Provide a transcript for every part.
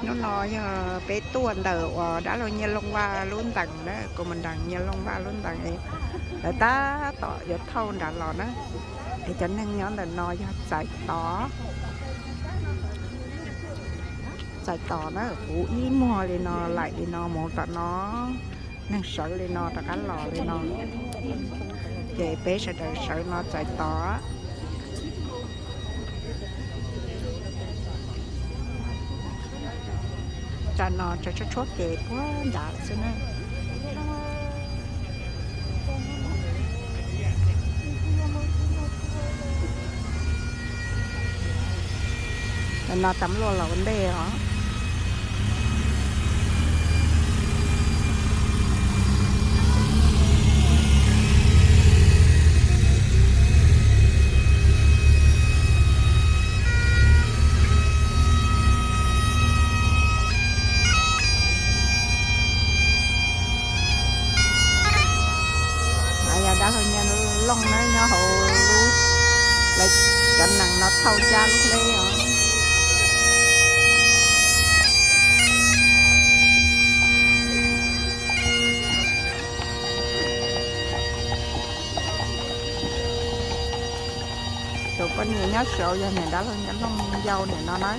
Hnub no yog peb tuaj ntawm uas dab laug Nyiaj Looj Vaj lub ntees na, kuv mus nram Nyiaj Looj Vaj lub ntees, lawv tab tom yuav thauj nrad los na. Es cov neeg nyob ntawm no yog Txais Tod. Txais Tod na, puv ib muag li no, laim li no mus tom no, neeg sawv li no rov qab los li no. Ces peb sawv daws sawv no Txais Tod. Tam no tseem tshuab tshuab kev puag nrad xwb na. Tam no tam luaj los ua ntej os. Yog dab laug Nyiaj Looj na, nyob hauv lub, lawv cov nees no thauj cab lub hleb os. Tus poj niam nyob saud yog niam dab laug Nyiaj Looj yau niam no na.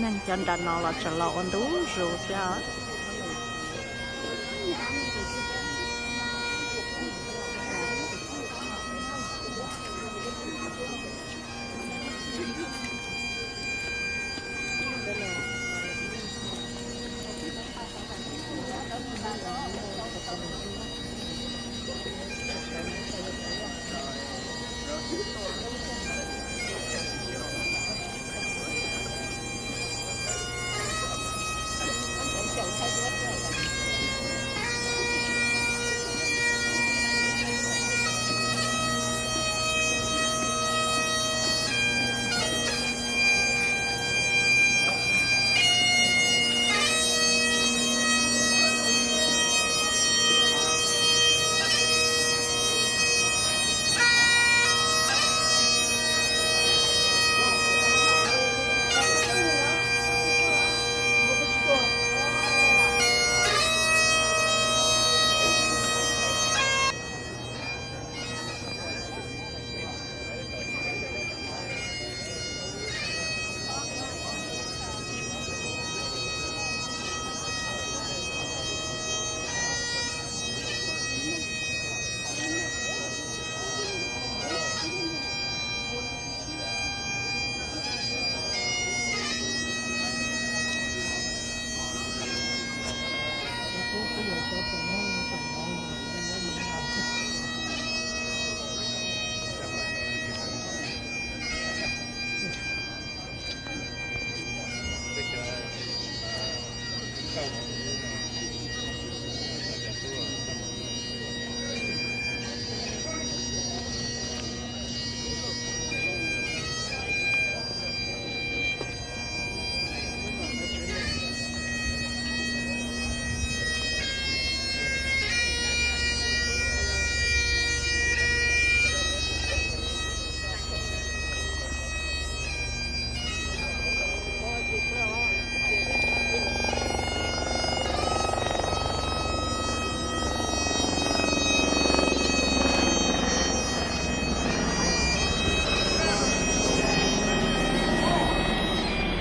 Neeg cov nram no los tseem los ua ntu zus thiab.